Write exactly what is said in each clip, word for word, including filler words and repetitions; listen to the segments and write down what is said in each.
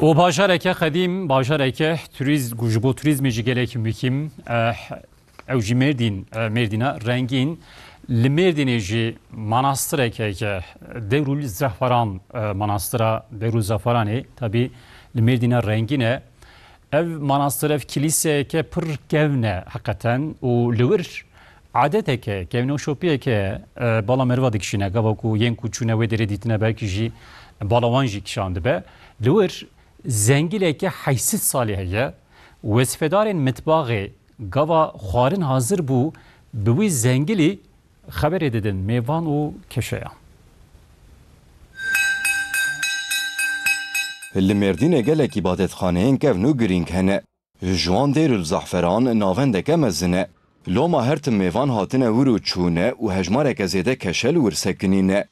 û bajareke qedîm, bajareke turîz-, ku ji bo turîzmê jî gelekî muhîm, eh, ew jî Mêrdîn, eh, Mêrdîna rengîn. Li Mêrdînê jî manastireke ke Deyrûl Zehferan, eh, manastira Deyrûl Zehferanê, tabî li Mêrdîna rengîn e. Ev manastir, ev kilîseyeke pir kevn e heqeten û li wir adeteke, kevnoşopiyeke, e, bala meriva dikişîne. Gava ku yên ku çûne wê derê dîtine belkî jî bala wan jî kişandibe. Li wir zengileke heyt sed salî heye. Wezîfedarên mitbaxê gava xwarin hazir bû, bi wî zengilî xeberê didin mêvan û keşeyan. Li Mêrdînê gelek îbadetxaneyên kevn û girîng hene. Ji wan Deyrul Zehferan navendeke mezin e. Loma her tim mêvan hatine wir û çûne û hejmareke zêde keşe li wir sekinîne.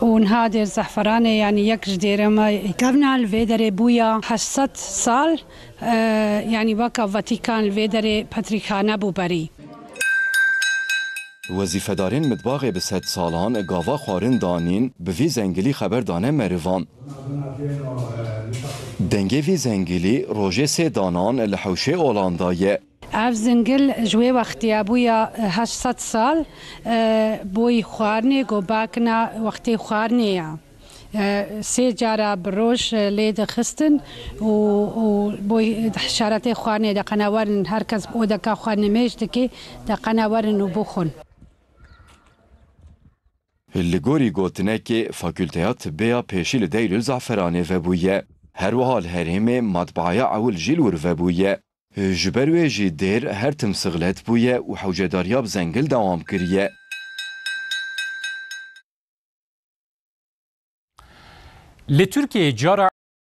Û niha Dêr Zehferanê, yanî yek ji dêrê me kevna li vê derê bûya heşt sed sal, e, yanî weka Vatikan li vê derê petrîkhane bû berî. Wezîfedarên mitbaxê bi sed salan gava xwarin danîn, bi vî zengilî xeber dane merivan. Dengê vî zengilî rojê sê danan li hewşê Olanda ye. Ev zingil ji wê wextî ye, bûya heşt sed sal, e, boyî xwarinê, go bakina wextê xwarinê ye. E, sê cara bi roj, e, lê dixistin û, û boyî şaretê xwarinê de qene werin, her kes odeka xwe nimêj dikê, de qene werin û bixwin. Li gorî gotinekê, Fakulteya Tibbê ya pêşî li Deyrül Zehferanê vebûye. Her wiha li herêmê matbaaya ewil jî li wir vebûye. Ji ber wê jî dêr her tim sixlet bûye û hewcedariya bi zengil dewam kiriye. Li Tirkiyeyê cara